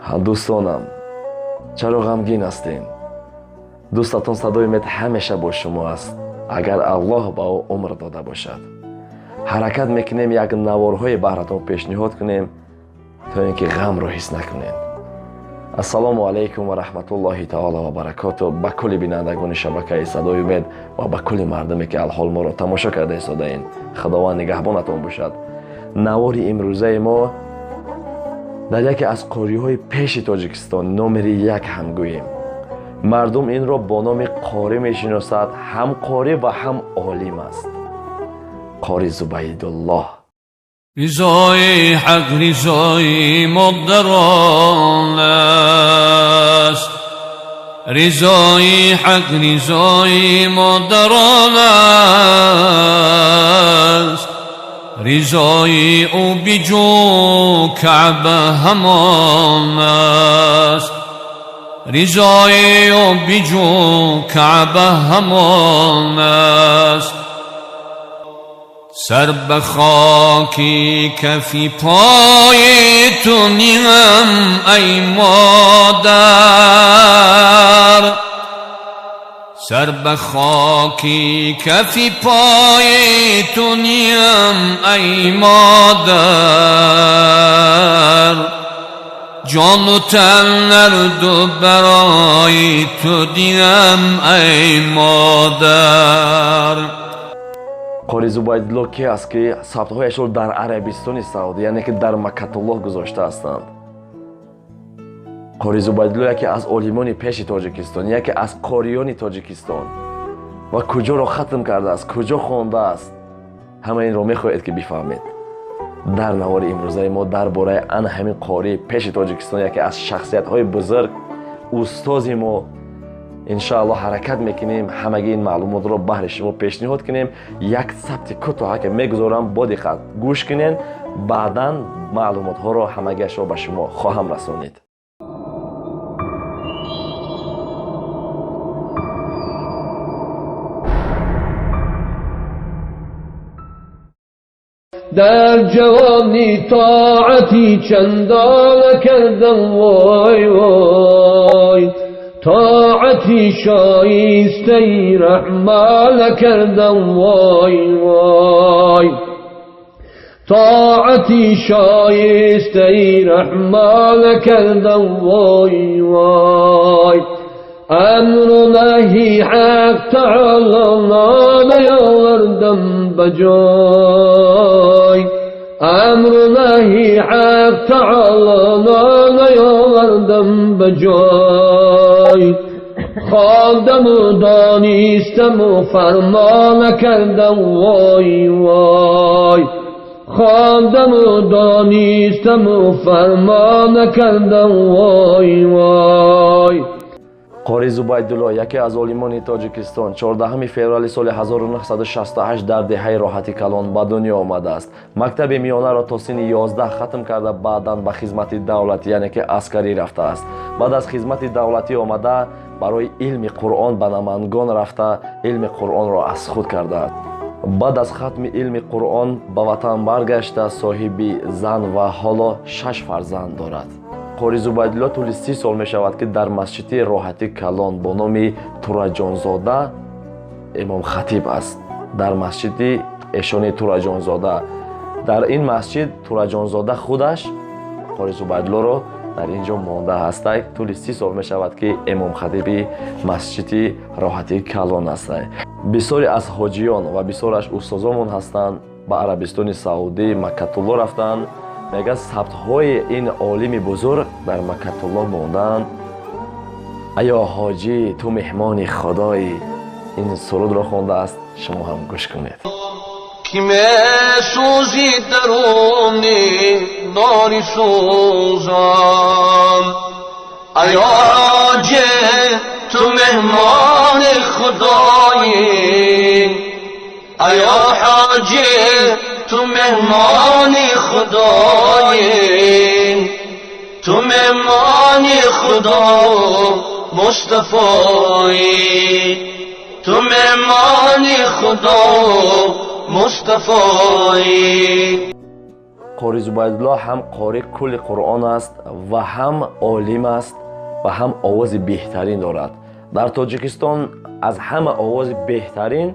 Дӯстонам, чаро ғамгин ҳастем? Дӯстатон Садои Умед ҳамеша бо шумо аст, агар Аллоҳ ба ӯ умр дода бошад. Ҳаракат мекунем, як наворҳое баҳратон пешниҳод кунем, то ин ки ғамро ҳис накунед. Ассалому алайкум ва раҳматуллоҳи таоло ва баракоту ба кулли бинандагони шабакаи Садои Умед ва ба кулли мардуме, ки алҳол моро тамошо карда истодаед. Худованд нигаҳбонатон бошад. Навори имрӯзаи мо дар яке аз қориҳои пеши Тоҷикистон, номери як ҳам гӯем. Мардум инро бо номи қорӣ мешиносад, ҳам қорӣ ва ҳам олим аст. Қори Зубайдуллоҳ. Ризои ҳақ ризои модарон аст, ризои ҳақ ризои модарон аст, ризои ӯ биҷӯ, Каъба ҳамон аст, ризои ӯ биҷӯ, Каъба ҳамон аст. Сар ба хоки кафи пои ту ниҳам, ай модар, сар ба хоки кафи пои ту ниҳам, ай модар, ҷону тан ҳарду барои ту диҳам, ай модар. Қори Зубайдулло ки аст, ки сабтҳояшро дар Арабистони Саудӣ, яъне ки дар Маккатуллоҳ гузошта ҳастанд. Қори Зубайдулло яке аз олимони пеши Тоҷикистон, яке аз қориёни Тоҷикистон ва куҷоро хатм кардааст, куҷо хондааст, ҳама инро мехоҳед, ки бифаҳмед. Дар навори имрӯзаи мо дар бораи ана ҳамин қории пеши Тоҷикистон, яке аз шахсиятҳои бузург, устози мо, иншааллоҳ ҳаракат мекунем, ҳамаги ин маълумотро баҳри шумо пешниҳод кунем. Як сабти кӯтоҳа ки мегузорам, бо диққат гӯш кунед, баъдан маълумотҳоро ҳамагиашро ба шумо хоҳам расонид. Дар ҷавонӣ тоати чандон накардам, вой, вой, тоати шоистаи раҳмон накардам, вой, вой, тоати шоистаи раҳмон накардам, вой, вой. Амру наҳи ҳақ таоло наёвардам ба ҷой, амру наҳи ҳақ таоло наёвардам ба ҷой. Хондаму донистаму фармо накардам, вой, вой, хондаму донистаму фармо накардам, вой, вой. Қори Зубайдулло яке аз олимони Тоҷикистон, 14 феврали соли 1968 дар деҳаи Роҳати Калон ба дунё омадааст. Мактаби миёнаро то синни 11 хатм карда, баъдан ба хизмати давлатӣ, яъне ки аскарӣ рафтааст. Баъд аз хизмати давлатӣ омада, барои илми Қуръон ба Намангон рафта, илми Қуръонро аз худ кардааст. Баъд аз хатми илми Қуръон ба ватан баргашта, соҳиби зан ва ҳоло шаш фарзанд дорад. Қори Зубайдулло тӯли 30 сол мешавад, ки дар масҷиди Роҳати Калон бо номи Тураҷонзода имомхатиб аст. Дар масҷиди эшони Тураҷонзода, дар ин масҷид Тураҷонзода худаш Қори Зубайдуллоро дар ин ҷо монда ҳастай. Тӯли 30 сол мешавад, ки имомхатиби масҷиди Роҳати Калон ҳастай. Бисёре аз ҳоҷиён ва бисёраш устозомон ҳастанд, ба Арабистони Саудӣ, Маккатулло рафтанд. Мегӯяд, сабтҳои ин олими бузург дар Маккатулло мондаанд. Аё ҳоҷӣ, ту меҳмони худоӣ, ин сурудро хондааст, шумо ҳам гӯш кунед. Ки месӯзи даруни нори сӯзон, аё ҳоҷӣ, ту меҳмони худоӣ, аё ҳоҷӣ, ту меҳмони худоӣ, ту меҳмони худо Мустафоӣ, ту меҳмони худо Мустафоӣ. Қори Зубайдулло ҳам қори кулли Қуръон аст ва ҳам олим аст ва ҳам овози беҳтарин дорад. Дар Тоҷикистон аз ҳама овози беҳтарин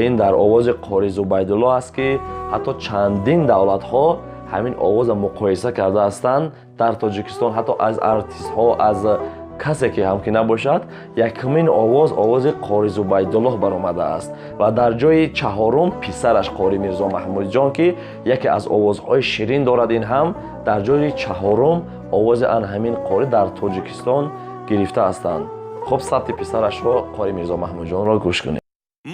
ин дар овози Қори Зубайдулло аст, ки ҳатто чандин давлатҳо ҳамин овоза муқоиса карда ҳастанд. Дар Тоҷикистон ҳатто аз артистҳо, аз касе ки ҳам ки набошад, якумин овоз овози Қори Зубайдуллоҳ баромадааст ва дар ҷои чаҳорум писараш Қори Мирзо Маҳмудҷон, ки яке аз овозҳои ширин дорад, ин ҳам дар ҷои чаҳорум овози ан ҳамин қорӣ дар Тоҷикистон гирифта ҳастанд. Хуб, сабти писарашро, Қори Мирзо Маҳмудҷонро, гӯш кунед.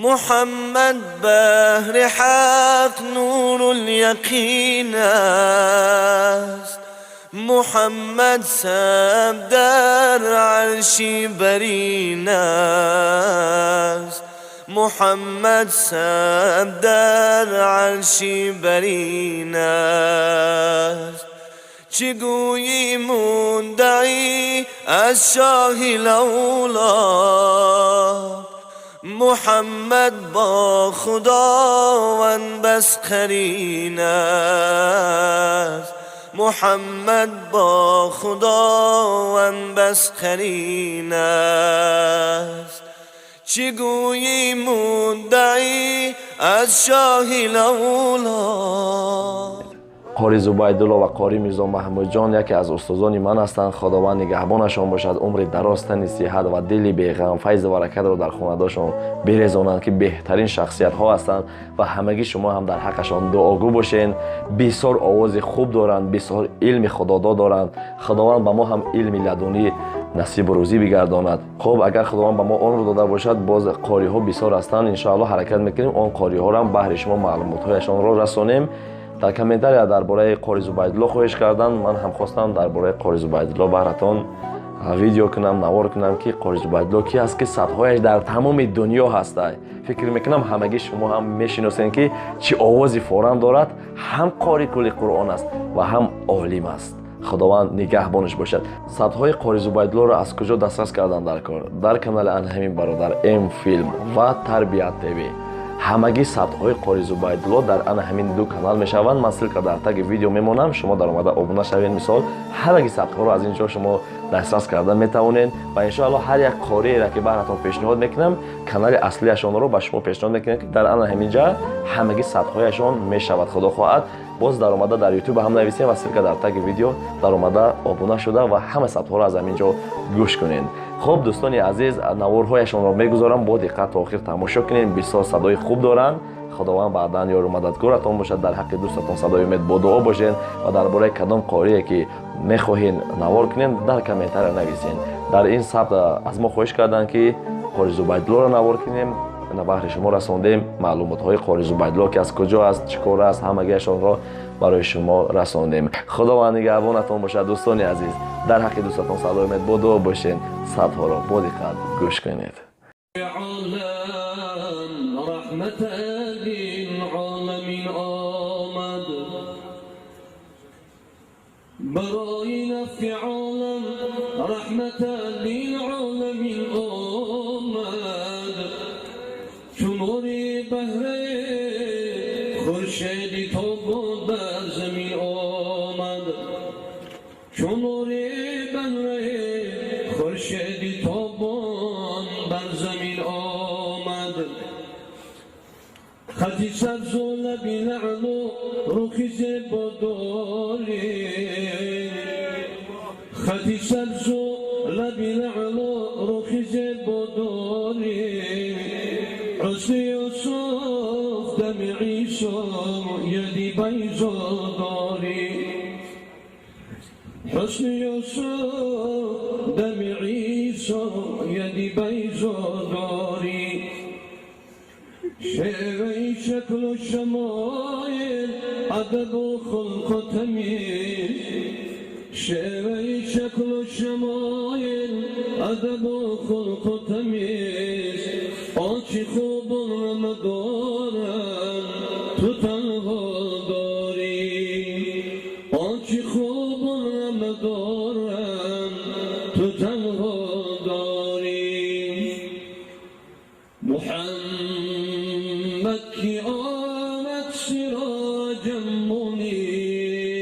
محمد بهر حق نور الیقین است، محمد سب در عرش برین است، محمد سب در عرش برین است. چه گویی مدعی از شاه الاولاد؟ محمد با خداوند بس قرین است، محمد با خداوند بس قرین است. چه گویی مدعی از شاه الاولاد؟ Қори Зубайдулло ва Қори Мирзо Маҳмудҷон яке аз устозони ман ҳастанд. Худованд нигаҳбонашон бошад, умри дароз, тани сиҳат ва дили беғам, файзу баракатро дар хонадошон бирезонанд, ки беҳтарин шахсиятҳо ҳастанд ва ҳамагӣ шумо ҳам дар ҳаққашон дуогӯ бошед. Бисёр овози хуб доранд, бисёр илми худодод доранд. Худованд ба мо ҳам илми ладунӣ насибу рӯзӣ бигардонад. Хуб, агар Худованд ба мо онро дода бошад, боз қориҳо бисёр ҳастанд. Иншоалло, ҳаракат мекунем, он қориҳоро ҳам баҳри шумо маълумотҳояшонро расонем. Дар комментария дар бораи Қори Зубайдулло хоҳиш карданд. Ман ҳам хостам дар бораи Қори Зубайдулло баҳратон видео кунам, навор кунам, ки Қори Зубайдулло ки аст, ки сабтҳояш дар тамоми дунё ҳаста. Фикр мекунам, ҳамагӣ шумо ҳам мешиносед, ки чӣ овози форам дорад. Ҳам қори кулли Қуръон аст ва ҳам олим аст. Худованд нигаҳбонаш бошад. Сабтҳои Қори Зубайдуллоро аз куҷо дастрас кардан дар кор? Дар канали ан ҳамин бародар М Филм ва Тарбият ТВ ҳамагӣ сабтҳои Қори Зубайдулло дар ана ҳамин ду канал мешаванд. Ман ссылка дар таги видео мемонам, шумо даромада обуна шавед. Мисол, ҳамаги сабтҳоро аз ин ҷо шумо дастрас карда метавонед ва иншоалло, ҳар як қориеро, ки баҳратон пешниҳод мекунам, канали аслиашонро ба шумо пешниҳод мекунам, ки дар ана ҳамин ҷа ҳамагӣ сабтҳояшон мешавад. Худо хоҳад, боз даромада дар Ютуб ҳам нависем ва ссылка дар таги видео, даромада обуна шуда ва ҳама сабтҳоро аз ҳамин ҷо гӯш кунед. Хуб, дӯстони азиз, наворҳояшонро мегузорам, бо диққат то охир тамошо кунед. Бисёр садои хуб доранд. Худованд баъдан ёру мададгоратон бошад. Дар ҳаққи дӯстатон садои умед бо дуо бошед ва дар бораи кадом қорие ки мехоҳед навор кунед, дар комментария нависед. Дар ин сабт аз мо хоҳиш карданд, ки Қори Зубайдуллоро навор кунем. Баҳри шумо расондем маълумотҳои Қори Зубайдулло, ки аз куҷо аст, чӣ кор аст, ҳамагиашонро барои шумо расондем. Худованд нигаҳбонатон бошад, дӯстони азиз. Дар ҳаққи дӯстатон садои умед бо дуо бошед. Сабтҳоро бо диққат гӯш кунед. عالم رحمة للعالمین آمد، برای نفع عالم رحمة للعالمین آمد. چون نوری بهره خورشیدی تابان بر زمین آمد، چون نوری بهره خورشیدی تابان بر زمین آمد. خطی سبز و لبی لعل و رخی زیبا داری، خطی سبز و لبی لعل و رخی زیبا داری. حسن یوسف، دم عیسی، یدی بیضا داری، حسن یوسف، دم عیسی، یدی بیضا داری. شیوه شکل و شمایل، ادب و خلق و تمیز، شیوه شکل و شمایل، ادب و خلق و تمیز. آنچه خوبان همه دارند تو تنها داری، آنچه خوبان همه دارند تو تنها داری. محمد کی آمد سراجا منیرا.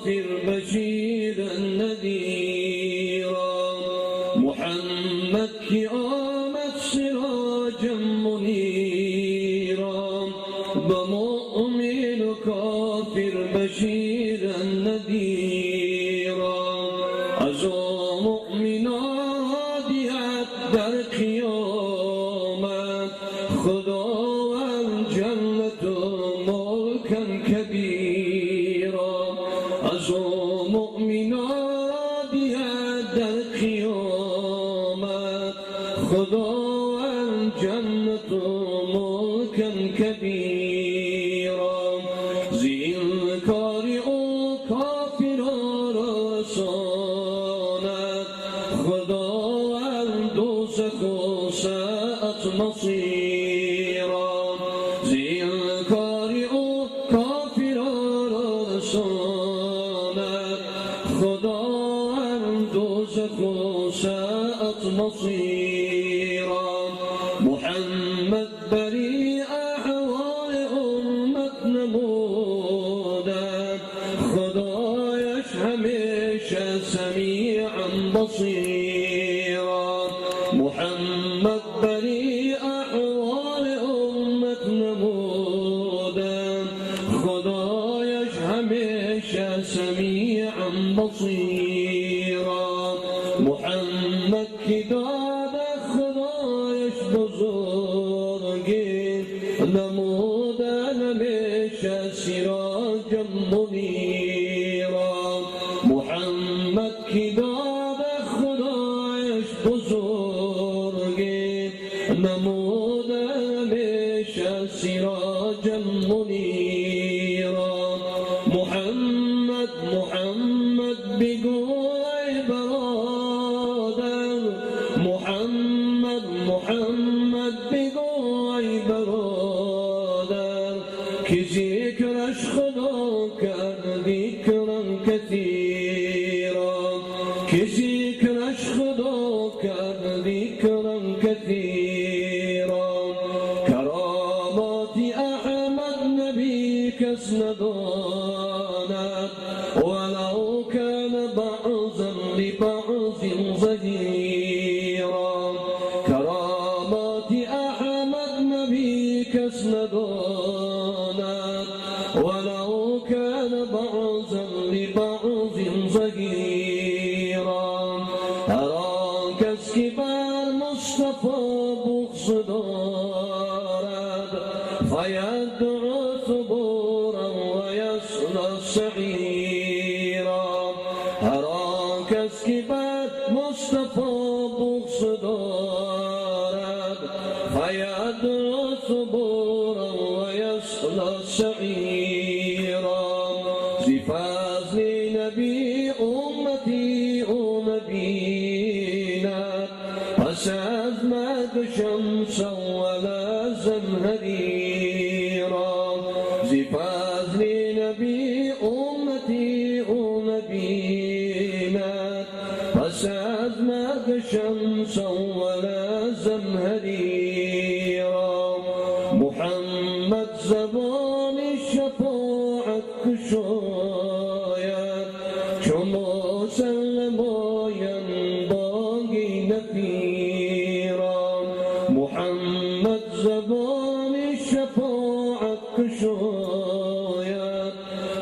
کافر بشیرا نذیرا. محمد که آمد سراجا منیرا، به مؤمن و کافر بشیرا نذیرا. از او مؤمنان دیهد در قیامت خداوند جنت و ملکا کبیرا. از او مؤمنان دیهد در قیامت خداوند جنت و ملکا کبیرا. زین کار او کافران رساند خداوند دوزخ و ساءت مصیرا. زین کار او کافران رساند خداوند دوزخ و ساءت مصیرا. محمد بری احوال امت نموده، خدایش همیشه سمیعا بصیرا. محمد بری احوال امت نموده، خدایش همیشه سمیعا بصیرا. محمد که داده خدایش بزرگی، نموده همیشه سراجا منیرا. محمد که داده خدایش بزرگی، نموده همیشه سراجا منیرا. محمد محمد بگو ای برادر، محمد محمد بگو ای برادر، که ذکرش خدا کرد ذکرا کثیرا، که ذکرش خدا کرد ذکرا کثیرا. کرامات احمد نبی کس نداند، ولو کان بعضا لبعض ظهیرا. کرامات احمد نبی کس نداند، ولو کان بعضا لبعض ظهیرا. هر آن کس که بر مصطفی بغض دارد، فیدعو ثبورا ویصلی سعیرا. هر آن کس که بر مصطفی بغض دارد، فیدعو ثبورا ویصلی سعیرا. ز فضل نبی امتی او نبیند، پس از مرگ شمسا ولا زمهریرا. ز فضل نبی امتی او نبیند، پس از مرگ شمسا ولا زمهریرا. محمد زبان شفاعت کشاید، چو مسلمایم بانگی نفیرا. محمد زبان شفاعت کشاید،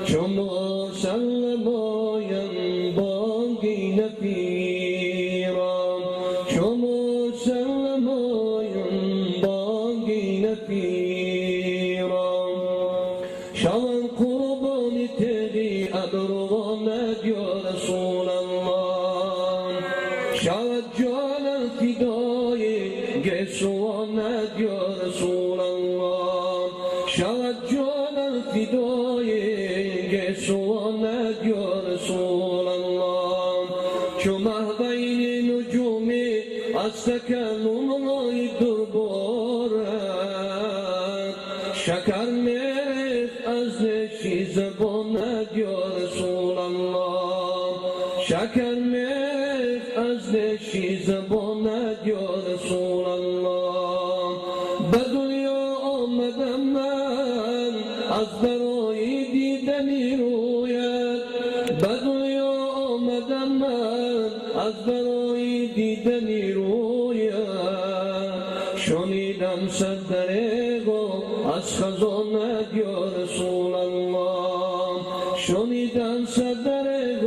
چو مسلمایم بانگی نفیرا. چو مسلمایم بانگی نفیرا. شوم قربان تغی ابروانت یا رسول الله، شود جانم فدای گیسوانت یا رسول الله، شود جانم فدای گیسوانت یا رسول الله. چو مه بین نجومی از تکلم های در بارد، شکر میریخت از نشی زبانت یا رسول الله، شکر میریخت از نشی زبانت یا رسول الله. به دنیا آمدم من از برای دیدن رویت، به دنیا آمدم من از برای دیدن رویت. شنیدم صد دریغ از خزانت یا رسول الله، شنیدم صد دریغ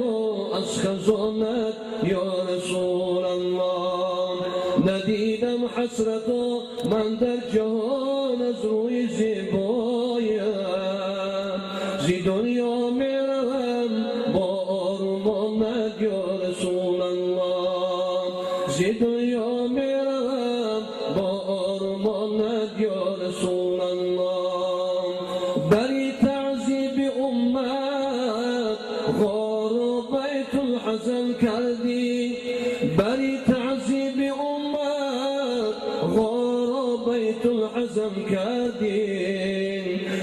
از خزانت یا رسول الله. ندیدم حسرت من در جهان از روی زیبایت، زی دنیا میروم با آرمانت یا رسول الله، زی دنیا میروم با آرمانت یا رسول الله. بری تعذیب امت غار و بیت الحزن کردی، بری تعذیب امت غار و بیت الحزن کردی.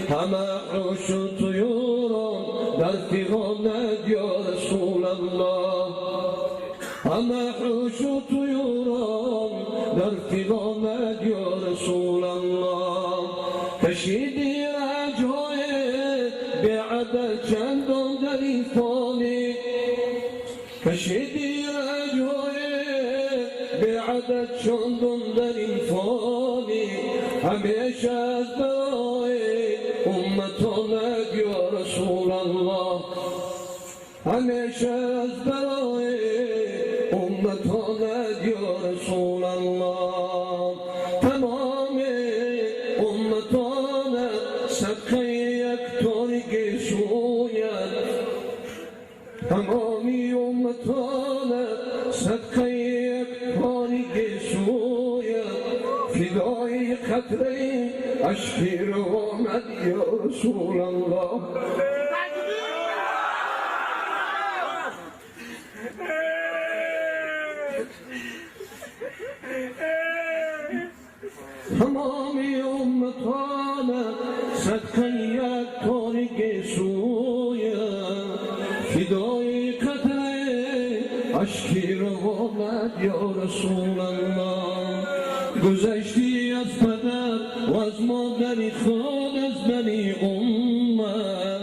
همه حوش و طیوران در فغانت یا رسول الله، همه حوش و طیوران در فغانت یا رسول الله. کشیدی رنجهای به عدد چندان در این فانی، کشیدی رنجهای به عدد چندان در این فانی. همیشه از برای امتانت یا رسول الله، همیشه از برای امتانت یا رسول الله. تمام امتانت صدقه یک تاریک سویت، تمامی امتانت صدقه یک تاریک سویت. فدای قطره اشکی روانت یا رسول الله. تمامی امتانت صدقه یک تاریک سویت، فدای قطره اشکی روانت یا رسول الله. گذشتی از پدر و از مادر خود از بنی امت،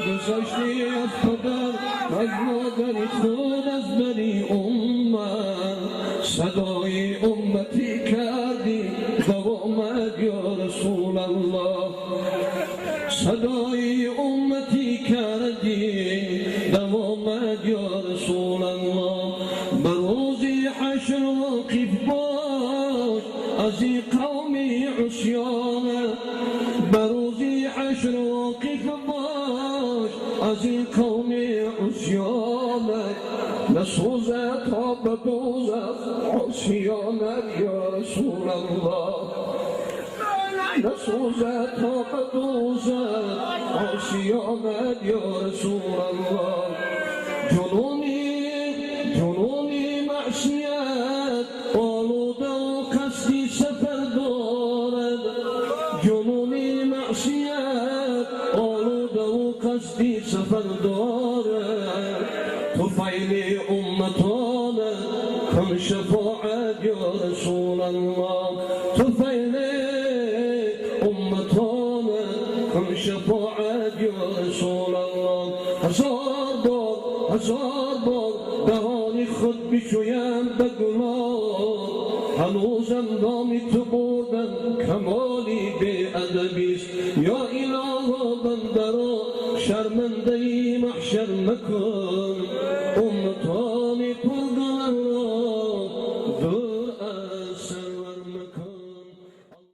گذشتی از پدر و از مادر خود از بنی امت. صدای امتی کردی دوامت یا رسول الله، صدای امتی کردی دوامت یا رسول الله. به روز حشر واقف باش از این قوم عصیان، به روز حشر واقف باش از این قوم عصیان. نسوزد تا به دوزخ عصیانت یا رسول الله، نسوزد تا به دوزخ عصیانت یا رسول الله. جنونی معصیت آلوده و قصدی سفر دارد، جنونی معصیت آلوده و قصدی سفر دارد. طفیل امتانت کن شفاعت یا رسول الله، طفیل امتانت کن شفاعت یا رسول الله. هزار بار هزار بار دهان خود بشویم به گناه، هنوزم نامی تو بردن کمالی بی ادبیست. یا اله بنده را شرمنده محشر مکن، امتانت